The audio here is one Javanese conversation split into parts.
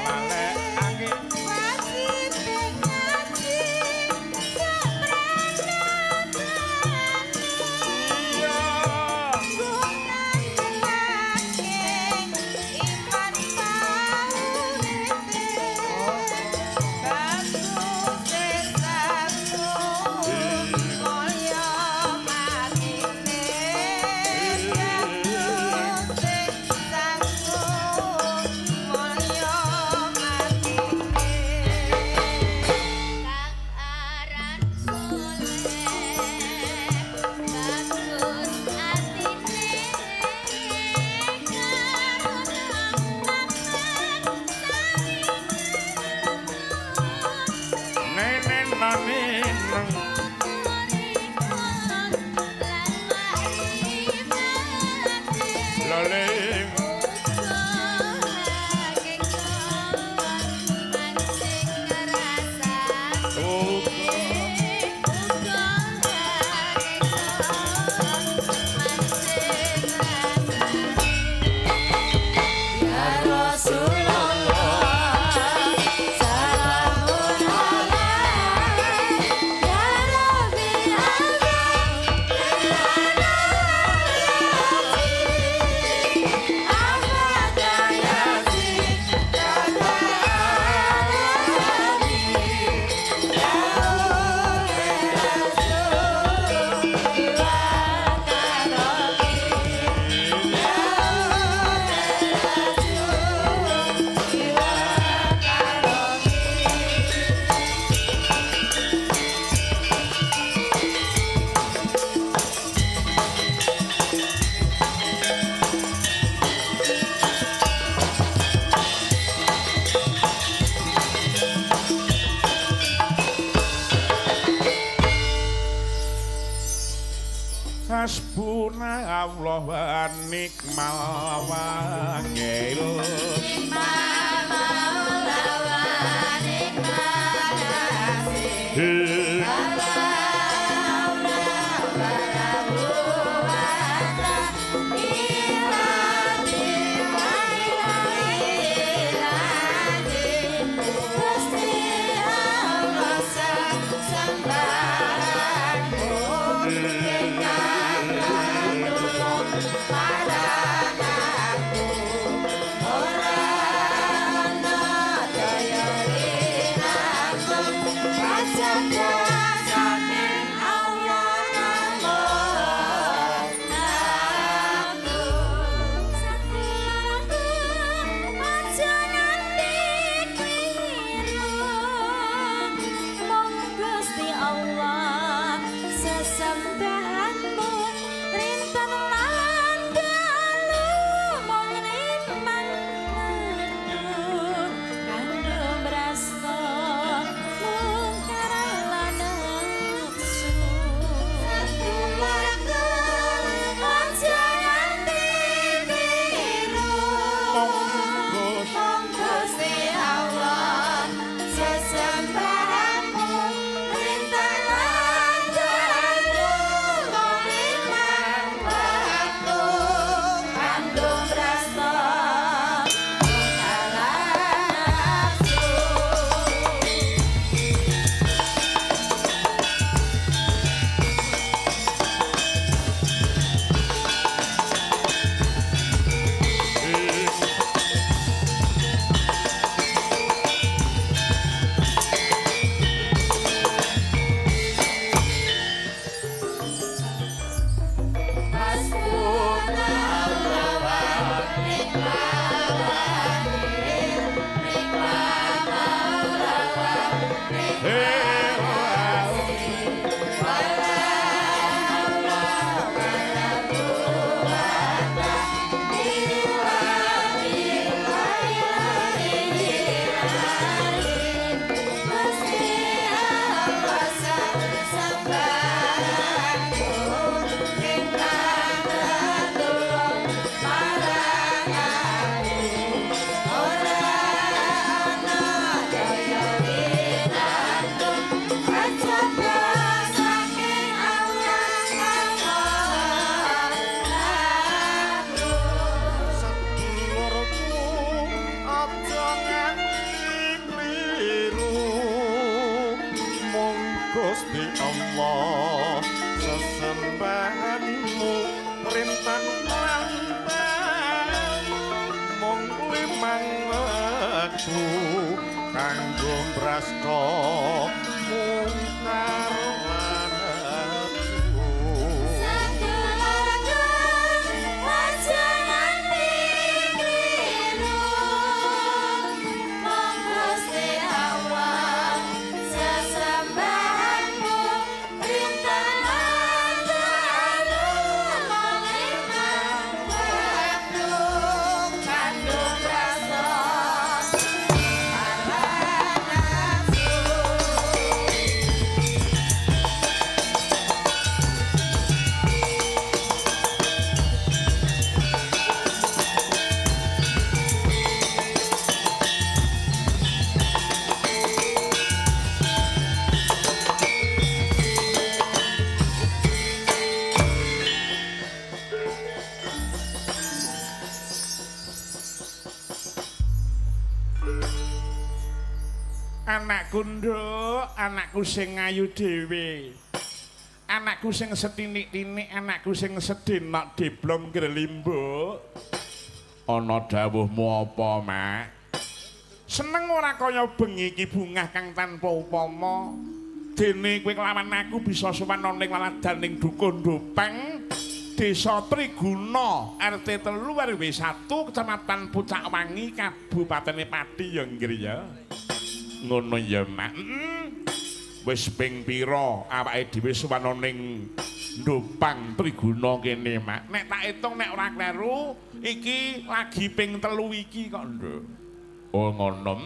Lalekake wajib ngaji sapranane. Iya. Gunakake iman pauripe bagus satu mulya matine bagus satu mulya matine. Kang aran soleh bagus atine karana Nenen nanen. Lale. Ya Rasulullah salamun alaik ya Rabbi Hasbuna Allah wa nikmal wakil. Gusti Allah. nafsu kanggo mbrasta mungkar lan nafsu. Sakeluarga aja nganti kliru, mung Gusti Allah sesembahanmu rinten lan dalu mung limang wektu kanggo mbrasta mungkar lan nafsu. Anakku nduk, anakku sing ayu dhewe. Anakku sing setinik-tinik, anakku sing sedinok deblong grelimbuk. Ana dawuhmu apa, Mak? Seneng ora kaya bengi iki bungah kang tanpa upama. Dene kowe kelawan aku bisa sowan ana ning waladaning Dukun Dopeng, Desa Triguna, RT 3 RW 1, Kecamatan Pucakwangi, Kabupaten Pati ya nggih ya. Ngono ya, Mak. Wis ping pira awake dhewe sowan ning Ndopang Triguna kene, Mak. Nek tak itung nek ora kleru, iki lagi ping 3 iki kok, Nduk. Oh, ngono.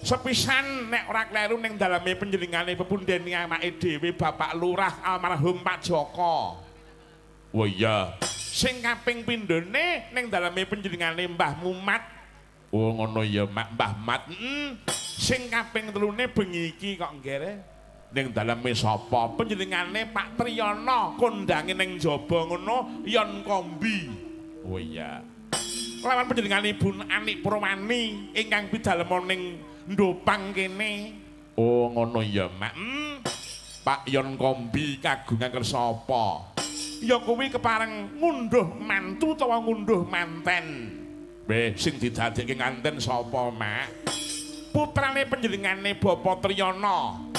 Sepisan nek ora kleru ning daleme panjenengane pepundhene awake dhewe Bapak Lurah almarhum Pak Joko. Oh iya. Sing kaping pindhone ning daleme panjenengane Mbah Mumat. Oh ngono ya, Mak, Mbah Mat. Sing kaping telune bengi iki kok nggere ning daleme sapa? Panjenengane Pak Triyono kondange ning jaba ngono Yon Kombi. Oh iya. Lawan panjenengane Ibu Anik Purwani ingkang pidalema ning Ndopang kene. Oh ngono ya, Mak. Pak Yon Kombi kagungan kersa apa? Ya kuwi kepareng ngunduh mantu utawa ngunduh manten. Weh, sing didadekke nganten sapa, Mak? Putrane panjenengane Bapak Triyono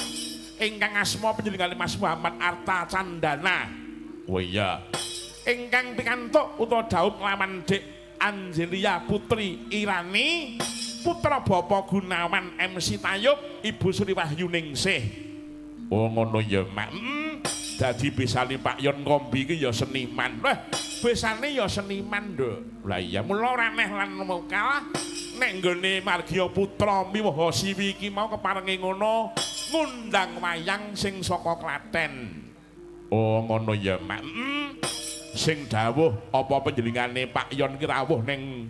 ingkang asma panjenengane Mas Muhammad Arta Candana. Oh iya. Ingkang pikantuk utawa dhaup lawan Dik Angelia Putri Irani, putra Bapak Gunawan MC Tayub, Ibu Sri Wahyuningsih. Oh ngono ya, Mak. Dadi besane Pak Yon Kombi iki ya seniman. Wah, besane ya seniman, Nduk. Lah iya, mula ora aneh lan kalah nek nggone Margya Putra Miwaha Siwi iki mau keparenge ngono ngundang wayang sing saka Klaten. Oh ngono ya, Mak. Sing dawuh apa panjenengane Pak Yon ki rawuh ning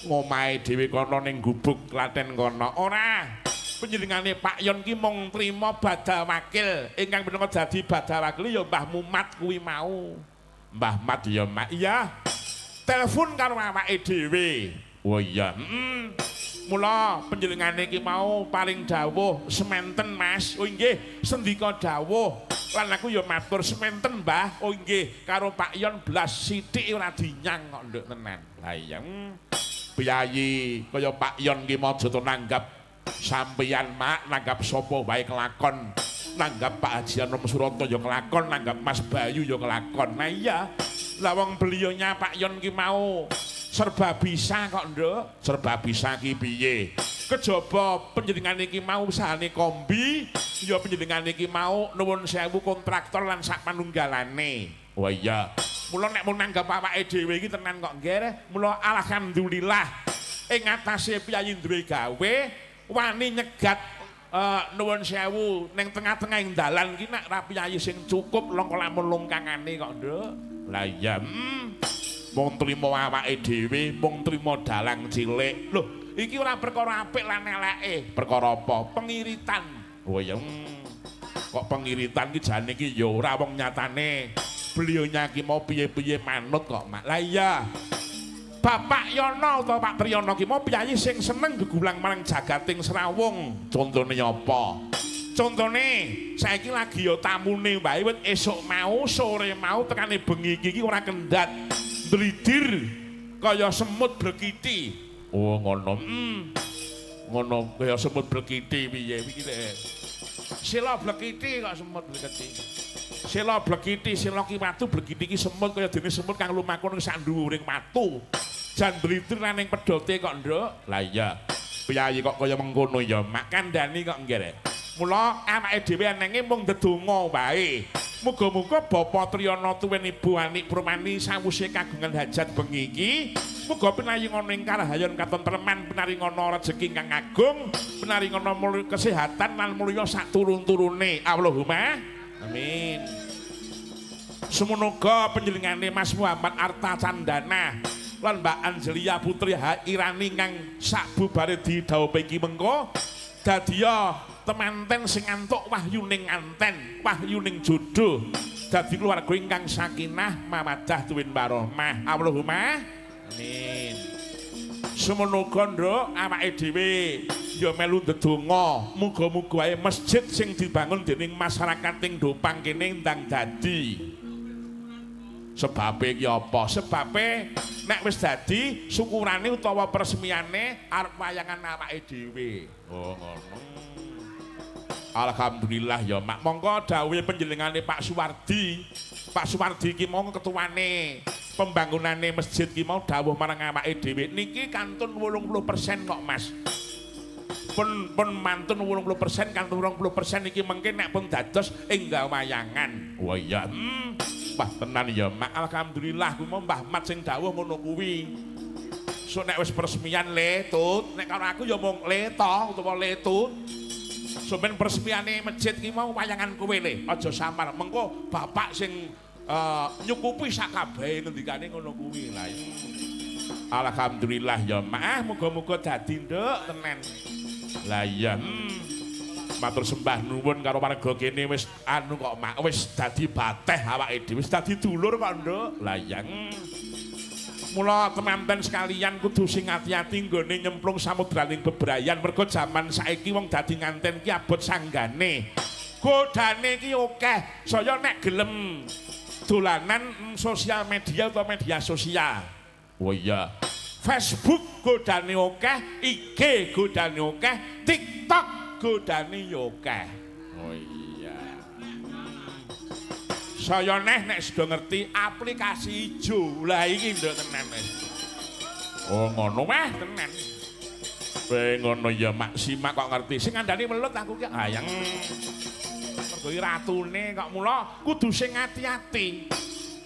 ngomahe dhewe kono ning gubuk Klaten kono. Ora. Panjenengane Pak Yon ki mung trima badal wakil ingkang minangka dadi badal wakil ya Mbah Mumat kuwi mau. Mbah Mat ya, Mak. Iya. Telepon karo awake dhewe. Oh iya. Mula panjenengane iki mau paring dawuh sementen, Mas. Oh nggih, sendika dawuh. Lan aku ya matur sementen, Mbah. Oh nggih, karo Pak Yon blas sithik ora dinyang kok nduk tenan. Lah iya. Piyayi kaya Pak Yon ki aja to nanggap sampeyan, Mak, nanggap sapa wae kelakon. Nanggap Pak Haji Anom Suroto ya kelakon, nanggap Mas Bayu ya kelakon. Nah iya, lah wong beliaunya Pak Yon ki mau serba bisa kok, Nduk. Serba bisa ki piye? Kejaba panjenengane iki mau usahane kombi, ya panjenengane iki mau nuwun sewu kontraktor lan sak panunggalane. Oh iya. Mula nek mau nanggap awake dhewe iki tenan kok nggih. Mula alhamdulillah ing atase piyayi duwe gawe wani nyegat nuwun sewu ning tengah-tengah ing dalan iki nek ra piyayi sing cukup longko lamun longkangane kok, Nduk. Lah iya, mung trimo awake dhewe, mung trimo dalang cilik. Loh, iki ora perkara apik lan eleke. Perkara apa? Pengiritan. Oh iya. Kok pengiritan iki jane iki ya ora wong nyatane. Beliaunya iki mau piye-piye manut kok, Mak. Lah iya. Bapak Yono utawa Pak Triyono ki mau piyayi sing seneng gegulang marang jagating Srawung. Contone apa? Contone saiki lagi ya tamune wae wit esuk mau, sore mau tekane bengi iki ora kendhat. Ndlidir kaya semut blekiti. Oh ngono. Ngono kaya semut blekiti piye iki lek. Sila blekiti kok semut blekiti. Sila blekiti, sila ki watu blekiti ki semut kaya dene semut kang lumaku ning sak dhuwuring watu. Jan blitri lan ning pedote kok, Nduk. Lah iya. Piyayi kok kaya mengkono ya, Mak kandhani kok nggih. Mula awake dhewe enenge mung ndedonga wae. Muga-muga Bapak Triyono tuwin Ibu Anik Purmani sawuse kagungan hajat bengi iki, muga pinaringono ing karahayon katentreman, pinaringono rejeki ingkang agung, pinaringono mulya kesehatan lan mulya sak turun-turune. Allahumma amin. Semono uga panjenengane Mas Muhammad Arta Candana lan Mbak Angelia Putri Irani kang sakbubare didhawuhi iki mengko dadiya temanten sing ngantuk wahyuning nganten, wahyuning jodoh. Dadi keluarga ingkang sakinah mawaddah tuwin warahmah. Allahumma amin. Semono uga, Nduk, awake dhewe ya melu ndedonga, muga-muga wae masjid sing dibangun dening masyarakat ing Dopang kene ndang dadi. Sebabe iki apa? Sebabe nek wis dadi syukurane utawa peresmiane arep wayangan awake dhewe. Oh ngono. Alhamdulillah ya Mak. Monggo dawuhe panjenengane Pak Suwardi. Pak Suwardi iki mau ketuane pembangunane masjid ki mau dawuh marang awake dhewe. Niki kantun 80% kok Mas. Pun mantun 80% kantun 20% iki mengke nek pun dados enggal wayangan. Wah iya. Wah tenan ya Mak. Alhamdulillah ku mau Mbah Mat sing dawuh ngono kuwi. Sok nek wis peresmian le tut, nek karo aku ya mung le to utawa le tut. Sampeyan peresmiane masjid ki mau wayangan kowe le, aja samar. Mengko bapak sing nyukupi sak kabehe ngendikane ngono kuwi lah. Alhamdulillah ya Mak, muga-muga dadi nduk tenan. Lah iya. Matur sembah nuwun karo warga kene wis anu kok Mak, wis dadi bateh awake dhewe, wis dadi dulur kok nduk. Lah iya. Mula temanten sekalian kudu sing ati-ati nggone nyemplung samudraning bebrayan mergo jaman saiki wong dadi nganten ki abot sanggane. Godane ki akeh, saya nek gelem dolanan sosial media atau media sosial. Oh iya. Facebook godane akeh, IG godane akeh, TikTok godane yo akeh. Oh iya. Saya neh nek sudah ngerti aplikasi ijo. Lah iki nduk tenan wis. Oh ngono wah tenan. Kowe ngono ya Mak Simak kok ngerti. Sing ngandani welut aku ki ayang. Mergo iki ratune kok mula kudu sing ati-ati.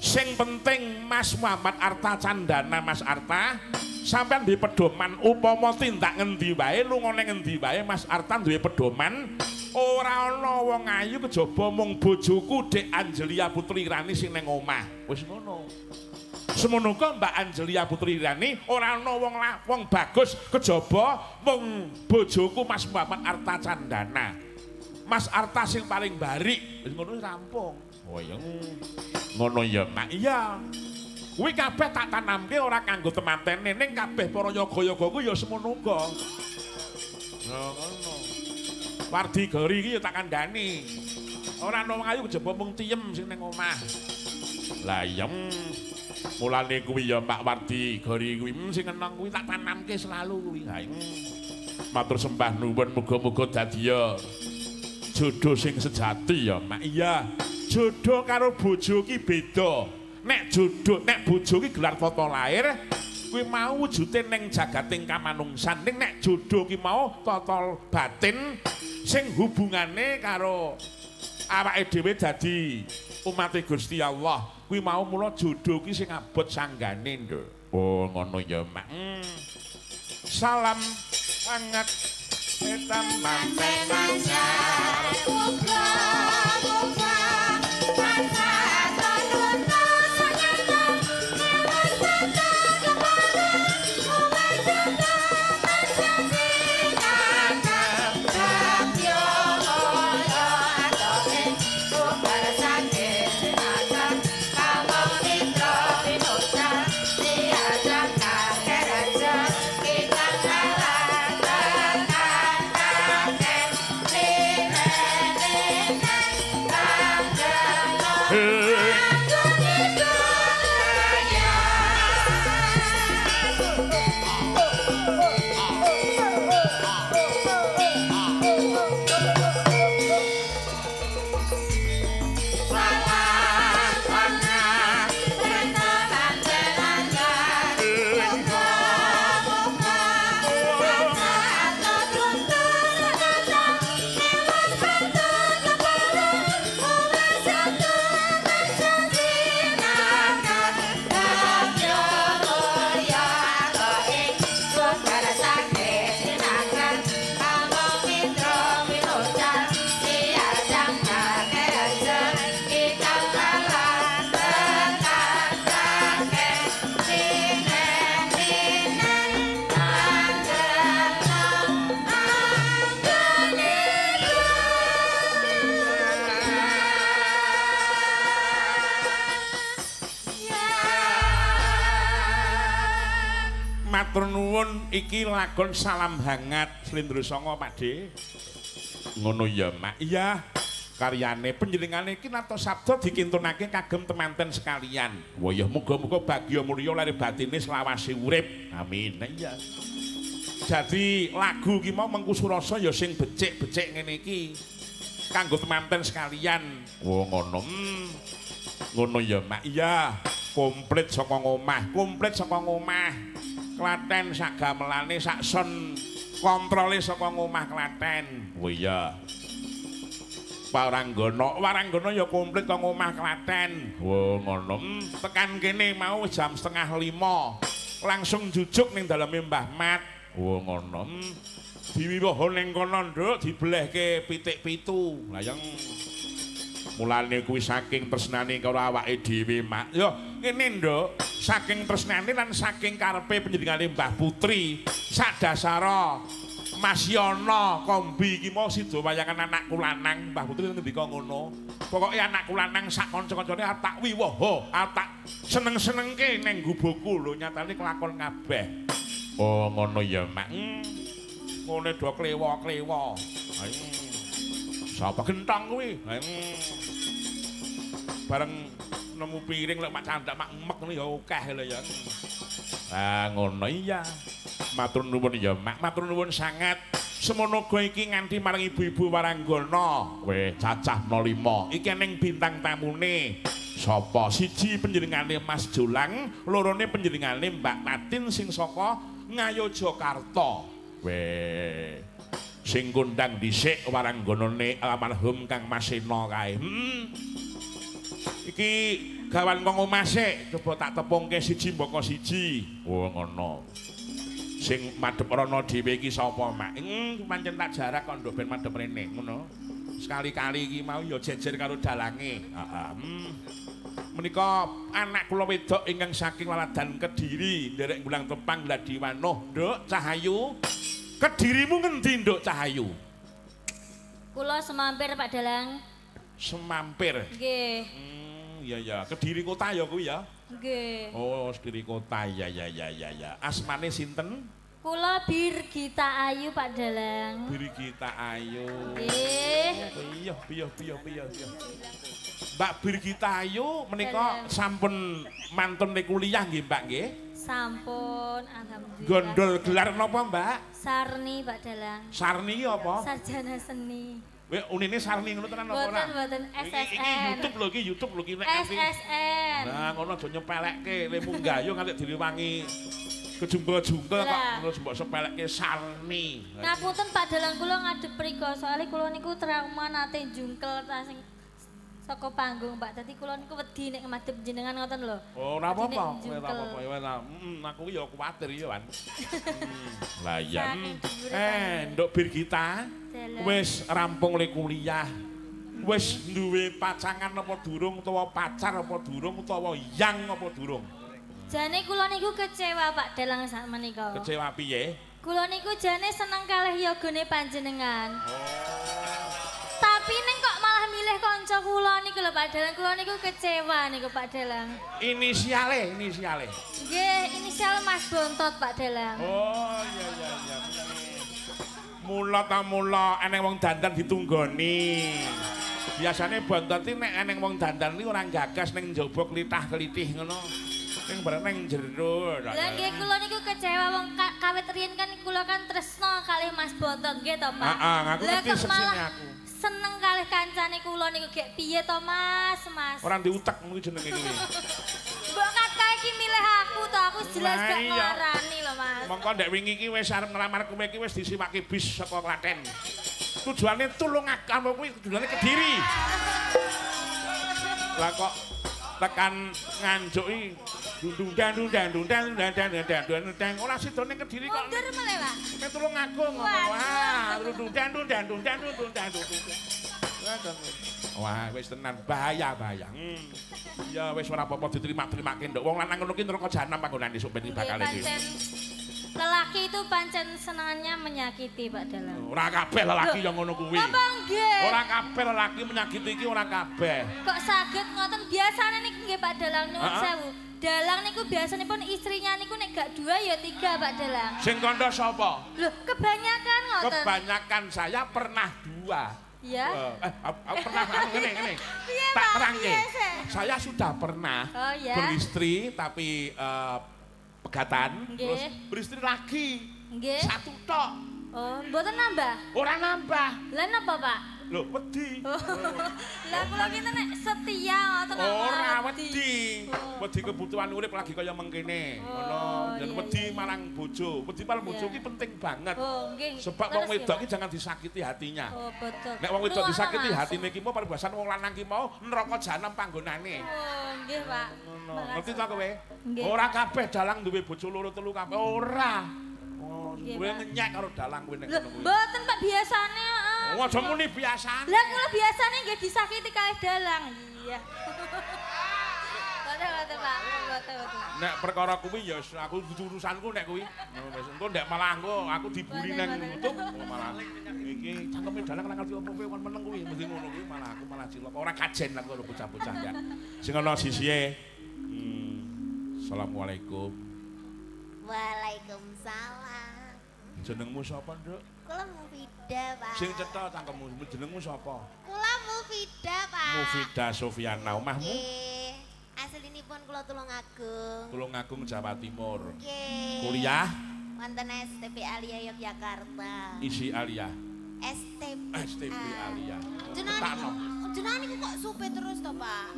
Sing penting Mas Muhammad Arta Candana Mas Arta sampean duwe pedoman upama tindak ngendi wae lunga ning ngendi wae Mas Arta duwe pedoman ora ana wong ayu kejaba mung bojoku Dek Angelia Putri Rani sing ning omah. Wis ngono. Semono uga Mbak Angelia Putri Rani ora ana wong bagus kejaba mung bojoku Mas Muhammad Arta Candana. Mas Arta sing paling barik. Wis ngono rampung. Oh iya. Ngono ya Mak. Iya. Kuwi kabeh tak tanamke ora kanggo temantene ning kabeh para yoga-yoga ku ya semono uga. Ngono. Wardi Gori iki ya tak kandhani. Ora ana wong ayu kejaba mung tiyem sing ning omah. Lah iya. Mulane kuwi ya Pak Wardi Gori kuwi sing enong kuwi tak tanamke selalu kuwi. Ha. Matur sembah nuwun muga-muga dadi ya jodoh sing sejati ya Mak. Iya. Jodoh karo bojo ki beda. Nek jodoh, nek bojo ki gelar tata lahir kuwi mau wujude ning jagating kamanungsan. Ning nek jodoh ki mau tata batin sing hubungane karo awake dhewe dadi umat Gusti Allah. Kuwi mau mula jodoh ki sing abot sanggane, Nduk. Oh, ngono ya, Mak. Salam hangat etam manten mancar muga-muga tansah tekan. nuwun iki lagon Salam Hangat Slendro Sanga Pakde. Ngono ya, Mak. Iya. Karyane panjenengane iki nata sabda dikintunake kagem temanten sekalian. Wah ya muga-muga bagya mulya lahir batine selawase urip. Amin. Iya. Jadi lagu iki mau mengku surasa ya sing becik-becik ngene iki. Kanggo temanten sekalian. Oh ngono. Ngono ya, Mak. Iya. Komplit saka ngomah, komplit saka ngomah. Klaten sak gamelane sak son kontrole saka ngomah Klaten. Oh iya. Waranggana, Waranggana ya komplit kang omah Klaten. Wo ngono. Tekan kene mau jam 4:30. Langsung jujuk ning daleme Mbah Mat. Wo ngono. Diwiwoho ning kono, Nduk, dibelehke pitik pitu. Lah yang mulane kuwi saking tresnane karo awake dhewe, Mak. Yo ngene, Nduk, saking tresnane lan saking karepe panjenengane Mbah Putri sadasara Mas Yono kombi iki mau sida wayangan anakku lanang. Mbah Putri ngendika ngono. Pokoke anakku lanang sak kanca-kancane arep tak wiwoho, arep tak seneng-senengke ning gubuku lho, nyatane kelakon kabeh. Oh ngono ya, Mak. Ngene do klewa-klewa. Sapa gentong kuwi? Bareng nemu piring lek mak candak mak emek ngono ya akeh lho ya. Ah ngono iya. Matur nuwun ya, Mak. Matur nuwun sangat. Semono uga iki nganti marang ibu-ibu Waranggana. Weh, cacah 05. Iki ning bintang tamune. Sapa? Siji panjenengane Mas Jolang, lorone panjenengane Mbak Tatin sing saka Ngayogyakarta. Weh. Sing kondang dhisik warangganane almarhum Kang Mas Sena kae. Iki gawan kang omah sik, coba tak tepungke siji mbaka siji. Oh ngono. Sing madhep rono dhewe iki sapa, Mak? Pancen tak jarak kok nduk ben madhep rene, ngono. Sekali-kali iki mau ya jejer karo dalange. Heeh. Menika anak kula wedok ingkang saking Laladan Kediri, nderek Gulang Tepang Gladiwanoh, Nduk Cahayu. Kedirimu ngendi, Nduk Cahayu? Kula Semampir, Pak Dalang. Semampir. Nggih. Iya ya, Kediri kota ya kuwi ya. Nggih. Oh, Kediri kota. Ya ya ya ya ya. Asmane sinten? Kula Birgita Ayu, Pak Dalang. Birgita Ayu. Nggih. Iya, iya, iya, iya, iya. Mbak Birgita Ayu menika sampun mantun kuliah nggih, Mbak nggih? Sampun, alhamdulillah. Gondol gelar napa, Mbak? Sarni, Pak Dalang. Sarni iki apa? Sarjana seni. Weh, unine Sarni ngono tenan apa ora? Mboten, mboten, SSN. Iki YouTube lho, iki YouTube lho iki nek ngerti. SSN. Nah, ngono aja nyepelekke, lemu nggayo nganti direwangi kejungkel-jungkel kok terus mbok sepelekke Sarni. Ngapunten Pak Dalang, kula ngadep mriku, soalé kula niku trauma nate jungkel ta sing saka panggung, Pak. Dadi kula niku wedi nek madhep jenengan ngoten lho. Oh, ora apa-apa, ora apa-apa. Ya aku ki ya kuwatir ya, Wan. Lah iya. Nduk Birgita, wis rampung le kuliah. Wis duwe pacangan apa durung utawa pacar apa durung utawa yang apa durung? Jane kula niku kecewa Pak Dalang sak menika. Kecewa piye? Kula niku jane seneng kalih yogane panjenengan. Oh. Tapi ning kok malah milih kanca kula niku lho Pak Dalang. Kula niku kecewa niku Pak Dalang. Inisiale, inisiale. Nggih, inisial Mas Bontot Pak Dalang. Oh, iya iya iya. Mula ta mula eneng wong dandan ditunggoni. Biasane bontot iki nek eneng wong dandan iki ora gagas ning njaba klithah-klithih ngono. Ning bareng ning jero. Lah nggih kula niku kecewa wong kawit riyen kan kula kan tresno kalih Mas Bontot nggih to Pak. Heeh, aku ngerti seksine aku. Seneng kalih kancane kula niku gek piye to Mas, Mas. Ora diutek ngono jenenge kuwi. Mbok kata iki milih aku to, aku jelas gak nglarani lho Mas. Mongko ndek wingi iki wis arep nglamar kowe iki wis disiwake bis saka Klaten. Tujuane tulung agama kuwi tujuane Kediri. Lah kok tekan Nganjuk iki dundang dundang dundang dundang dundang dundang ora sida ning Kediri kok. Mundur meleh, Pak. Nek tulung agung ngono. Wah, dundang dundang dundang dundang dundang. Wah, wis tenan bahaya bahaya. Ya wis ora apa-apa diterima-terimake nduk. Wong lanang ngono ki neraka jahanam panggonane sok ben bakal iki. Lelaki Lelaki itu pancen senangannya menyakiti, Pak Dalang. Ora kabeh lelaki yang ngono kuwi. Napa nggih? Ora kabeh lelaki menyakiti iki ora kabeh. Kok saged ngoten? Biasane niku nggih Pak Dalang, nuwun sewu. Dalang niku biasanipun istrinya niku nek gak 2 ya 3 Pak Dalang. Sing kandha sapa? Loh, kebanyakan ngoten. Kebanyakan saya pernah 2. Ya. Aku pernah ngene. Tak terangke. Saya sudah pernah beristri tapi pegatan, terus beristri lagi. Nggih. Satu tok. Oh, mboten nambah? Ora nambah. Lah napa, Pak? Lho, wedi. Lah kula ki nek setia ngoten ora wedi. Wedi kebutuhan urip lagi kaya mengkene. Ngono. Dan wedi marang bojo. Wedi marang bojo ki penting banget. Oh, nggih. Sebab wong wedok ki jangan disakiti hatinya. Oh, betul. Nek wong wedok disakiti hatine ki mau paribasan wong lanang ki mau neraka jahanam panggonane. Oh, nggih, Pak. Ngono. Ngerti ta kowe? Ora kabeh dalang duwe bojo loro telu kabeh. Ora. Oh, kowe ngenyek karo dalang kowe nek ngono kuwi. Mboten, Pak, biasane heeh. Oh, aja muni biasane. Lah kula biasane nggih disakiti kalih dalang. Iya. Mboten, Pak. Mboten. Nek perkara kuwi ya aku urusanku nek kuwi. Wis engko ndek malah engko aku dibuli nang YouTube malah iki cangkeme dalang ora ngerti apa-apa kon meneng kuwi mesti ngono kuwi malah aku malah cilaka. Ora kajen aku karo bocah-bocah ya. Sing ana sisihe. Assalamualaikum. Waalaikumsalam. Jenengmu sapa, Nduk? Kula Mufida, Pak. Sing cetha cangkemmu, jenengmu sapa? Kula Mufida, Pak. Mufida Sofiana, omahmu? Nggih. Aslinipun kula Tulungagung. Tulungagung, Jawa Timur. Nggih. Kuliah? Wonten STB Aliyah Yogyakarta. Isi Aliyah. STB. STB Aliyah. Jenengan niku kok supe terus to, Pak?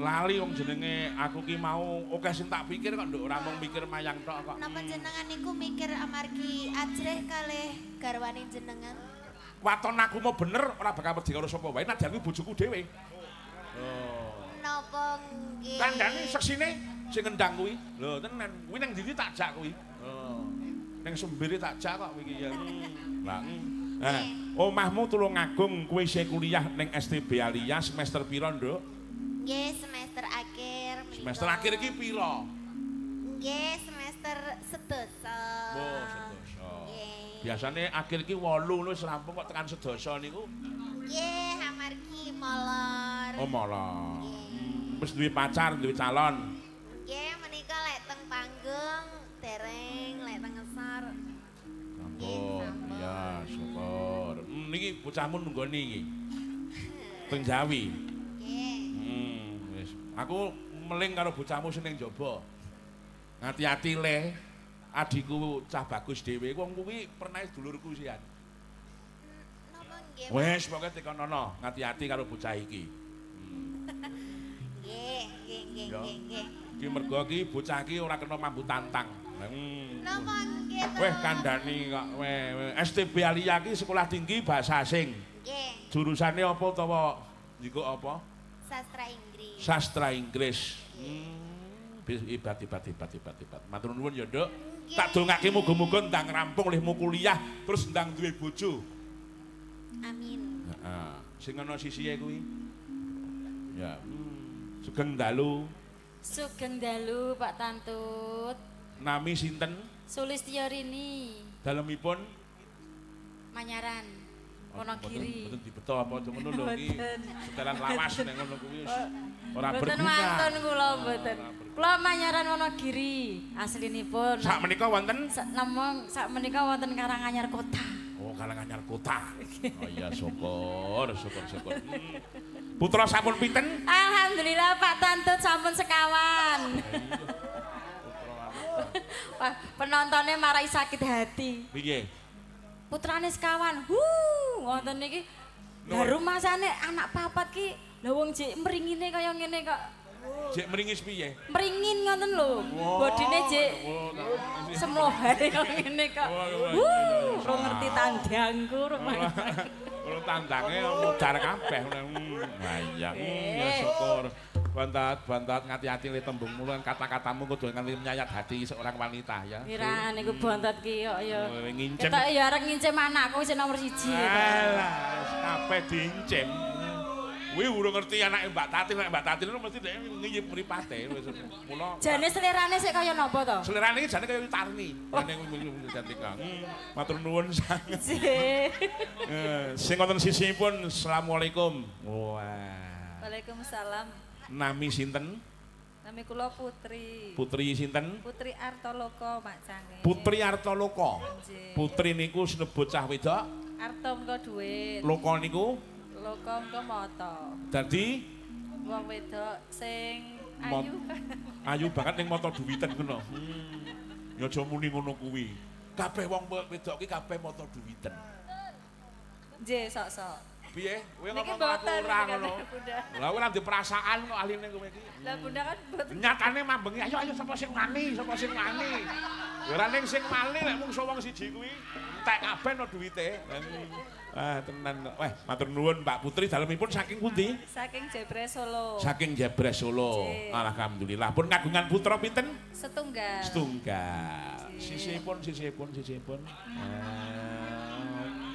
Lali wong jenenge aku ki mau akeh sing tak pikir kok nduk ora mung mikir mayang tok kok. Napa jenengan niku mikir amargi ajrih kalih garwane jenengan? Waton aku mau bener ora bakal wedi karo sapa wae nadyan kuwi bojoku dhewe. Oh. Napa nggih? Kandhane seksine sing ngendang kuwi. Lho tenan, kuwi nang ndi tak jak kuwi. Oh. Nang Sembire tak jak kok iki ya. Lah. Nah, omahmu Tulungagung kowe isih kuliah ning STB Aliyah semester pira, Nduk? Nggih, semester akhir. Semester akhir iki pira? Nggih, semester sedasa. Oh, sedasa. Nggih. Biasane akhir iki 8 ngono wis rampung kok tekan sedasa niku. Nggih, amargi molor. Oh, molor. Wis duwe pacar, duwe calon. Nggih, menika lek teng panggung dereng, lek teng ngesor. Sampun. Ya, syukur. Niki bocahmu nunggoni iki. Teng Jawi. Wis. Aku meling karo bocahmu sing ning njaba. Ngati-ati le. Adikku cah bagus dhewe wong kuwi pernah dulurku sian. Napa nggih? Wis pokoke tekonono, ngati-ati karo bocah iki. Nggih, nggih, nggih, nggih. Iki mergo iki bocah iki ora kena mambu tantang. Napa nggih to? Weh kandhani kok weh. STB Aliyah iki sekolah tinggi bahasa asing. Nggih. Jurusane apa utawa njikuk apa? Sastra Inggris. Sastra Inggris. Hebat hebat hebat hebat hebat. Matur nuwun ya, Nduk. Tak dongake muga-muga ndang rampung lehmu kuliah terus ndang duwe bojo. Amin. Heeh. Sing ana sisihe kuwi. Ya. Sugeng dalu. Sugeng dalu Pak Tantut. Nami sinten? Sulistyorini. Dalemipun Manyaran. Wonogiri. Mboten dibeto apa ngono lho iki. Setelan lawas nek ngono kuwi wis ora berguna. Mboten wonten kula mboten. Kula Manyaran Wonogiri aslinipun. Sak menika wonten? Namung sak menika wonten Karanganyar Kota. Oh, Karanganyar Kota. Oh iya syukur, syukur, syukur. Putra sampun pinten? Alhamdulillah Pak Tantut sampun sekawan. Wah, penontonnya marai sakit hati. Piye? Putrane sekawan. Wonten niki. Lah rumasane anak papat ki, lha wong jek mringine kaya ngene kok. Jek mringis piye? Mringin ngoten lho. Bodine jek semlohe kaya ngene kok. Ora ngerti tandangku rumah. Ora tandange mudhar kabeh. Lah iya, ya syukur. Bontot-bontot ngati-ati le tembungmu lan kata-katamu kudu nganti menyayat hati seorang wanita ya. Kira niku bontot ki kok ya. Ngincim. Ketok ya arep ngincim anakku sing nomor 1. Alah, kabeh diincim. Kuwi urung ngerti anake Mbak Tatin, nek Mbak Tatin mesti dhek ngiyip mripate wis. Mula jane selerane sik kaya napa to? Selerane iki jane kaya Tarni. Jane cantik. Matur nuwun sanget. Nggih. Sing wonten sisihipun assalamualaikum. Wah. Waalaikumsalam. Nami sinten? Nami kula Putri. Putri sinten? Putri Artoloka Mak Cange. Putri Artoloka. Putri niku sinebut cah wedok. Arto mengko dhuwit. Loka niku? Loka mengko mata. Dadi wong wedok sing ayu. Ayu banget ning mata duwiten ngono. Ya aja muni ngono kuwi. Kabeh wong wedok ki kabeh mata duwiten. Nggih, sok-sok. Piye? Kowe ngomong aku ora ngono. Lah kowe ora ndek perasaan kok ahline kowe iki. Lah bunda kan mboten. Nyatane mambengi, ayo ayo sapa sing wani, sapa sing wani. Ya ora ning sing wani nek mung wong siji kuwi entek kabeh no duwite. Ah tenan. Wah, matur nuwun Mbak Putri, dalemipun saking pundi? Saking Jebres Solo. Saking Jebres Solo. Alhamdulillah. Pun kagungan putra pinten? Setunggal. Setunggal. Sisihipun, sisihipun, sisihipun.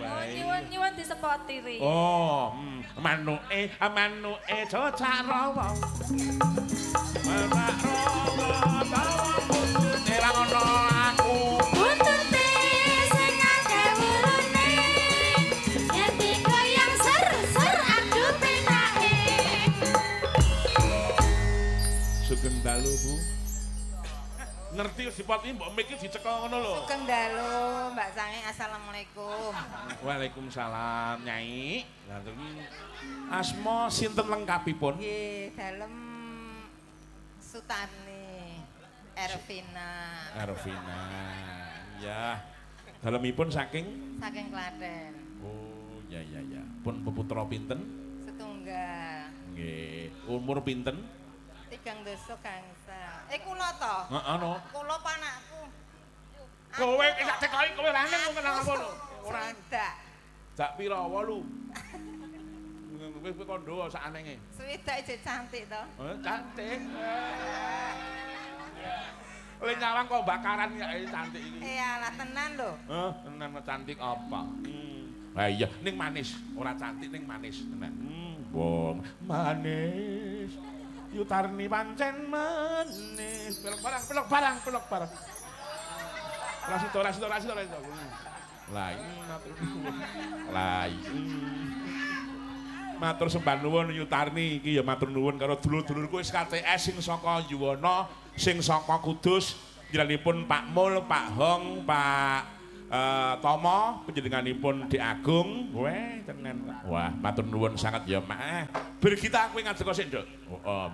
Oh, nyuwun disepoti ri. Oh, manuke, manuke cocak rawa. Manak rawa tawa putune ra ono aku. Buntute sing akeh wulune. Yen digoyang ser-ser adu penake. Sugeng dalu, Bu. Ngerti sipati mbok mik iki dicekel ngono lho. Sugeng dalu, Mbak Sange. Assalamualaikum. Waalaikumsalam, Nyai. Asma sinten lengkapipun? Nggih, dalem Sutani Ervina. Ervina. Ya. Dalemipun saking? Saking Klaten. Oh, ya ya ya. Pun peputra pinten? Setunggal. Nggih. Umur pinten? 3 dasa gangsal. Kula to? Heeh no. Kula panakku. Kowe iki sak cekoki kowe lanang kok kenang apa lho? Ora swidak. Dak pira 8. Kowe kondo sak anenge. Swidak ijek cantik to. Oh, cantik. Le nyawang kok bakaran ya cantik iki. Iyalah tenan lho. Heh, tenan cantik apa? Lah iya, ning manis, ora cantik ning manis tenan. Wong manis. Yutarni pancen manis. Pelok barang, pelok barang, pelok barang. Rasito, rasito, rasito, rasito. Lah iki matur nuwun. Lah iki. Matur sembah nuwun Yutarni iki ya matur nuwun karo dulur-dulurku SKTS sing saka Yuwana, sing saka Kudus, panjenenganipun Pak Mul, Pak Hong, Pak Tomo, panjenenganipun Dik Agung. Weh, tenan. Wah, matur nuwun sanget ya, Mak. Birgita kowe ngadeg sik, Nduk. Heeh.